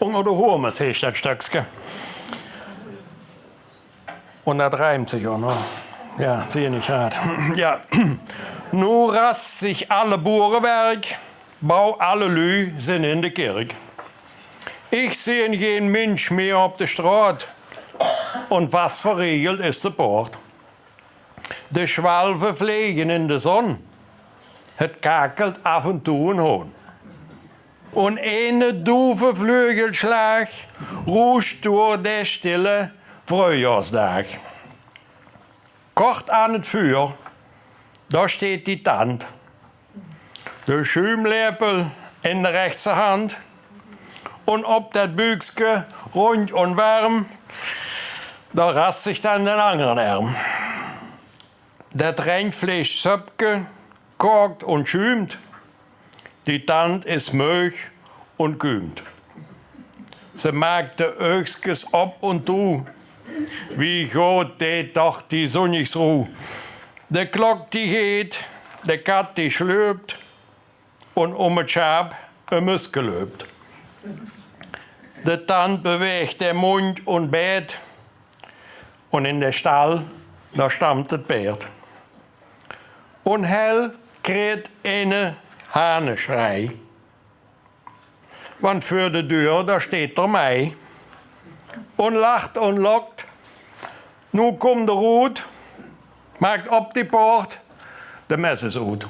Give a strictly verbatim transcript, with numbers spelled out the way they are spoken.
Ónger de Homes heet dat Stöckske. Un dat riemp zich ouch nog. Ja, zie ich graad. Ja. Noe rast zich alle Boerewerk, bau alle Lü zin in de Kirk. Ich zeen gein Minsch mieë op de Straot un vas verregeld is de Poort. De Schwalve flege in de Sonn, het kakelt af un toe en Hohn. Un eine Duveflügelschlag ruuscht door de stille Fröhjohrsdaag. Kort aan het Füür, dao steit die Tant. De Schüümlepel in de rechtse Hand un op dat Büükske rundj un werm, dao rast sich dann den angeren Erm. Dat Rendjfleeschsöppke kookt un schüümp, die Tant is möög un küümt. Se maakt de Öögskes op un toe. Wie good deit doch die Zunnigsruh. De Klock die geit, de Katt die sjlöp un um het Schaap e Möske löp. De Tant beweegt de Mundj un beet un in de Stall, dao stampt het Peerd. Un hel kriet eine Haneschrei. Want veur de Deur, dao steit der Mei. Un lacht un lokt. Noe kump der oet. Maakt op die Poort. De Mess is oet.